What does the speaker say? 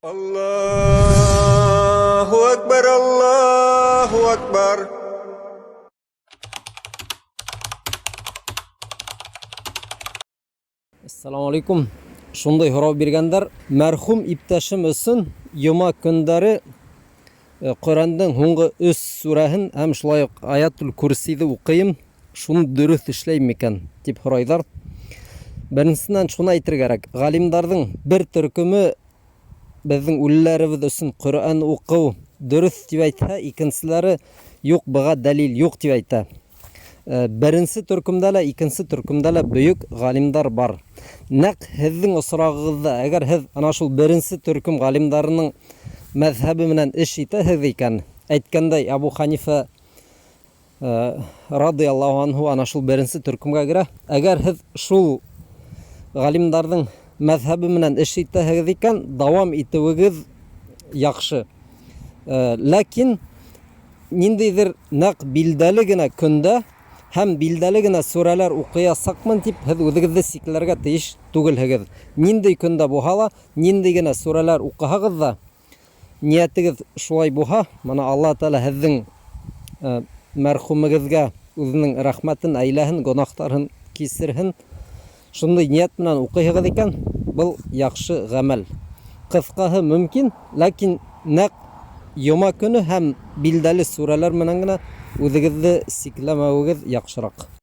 Аллаһу әкбәр, Аллаһу әкбәр! Ассаламу алейкум. Шундай һорау биргәндәр. Мәрхүм иптәшем өсөн йома көндәре э, Коръәндең һуңғы өс сүрәһен һәм шулай ук Аятул Курсиҙы уҡыйым. Шуны дөрөҫ эшләйем микән, дип һорайҙар. Беренсенән шуны әйтергә кәрәк. Галимдарҙың бер төркөмө беҙҙең үлеләребеҙ өсөн Ҡөрьән уҡыу дөрөҫ дип әйтһә, икенселәре юҡ, быға дәлил юҡ дип әйтә. Э, беренсе төркөмдә лә, икенсе төркөмдә лә бөйөк галимдар бар. Нәҡ һеҙҙең осрағығыҙҙа, әгәр һеҙ ана шул беренсе төркөм галимдарының мәҙһәбе менән эш итәһегеҙ икән, әйткәндәй, Абу Ханифа Радыяллаһу анһу ана шул беренсе төркөмгә керә. Әгәр һеҙ шул ғалимдарҙың мәҙһәбе менән эш итәһегеҙ икән, дауам итеүегеҙ яҡшы. Ләкин ниндәйҙер нәҡ билдәле генә көндә һәм билдәле генә сүрәләр уҡыясаҡмын тип һеҙ үҙегеҙҙе сикләргә тейеш түгелһегеҙ. Ниндәй көндә булһа ла, ниндәй генә сүрәләр уҡыһағыҙ ҙа, Ниәтегеҙ шулай булһа, мына Аллаһ Тәғәлә һеҙҙең мәрхүмегеҙгә үҙенең рәхмәтен әйләһен, гөнаһтарын кисерһен. Шундай ниәт менән уҡыйһығыҙ икән, был яҡшы ғәмәл. Ҡыҫҡаһы мөмкин, ләкин нәҡ йома көнө һәм билдәле сүрәләр менән генә үҙегеҙҙе сикләмәүегеҙ яҡшыраҡ.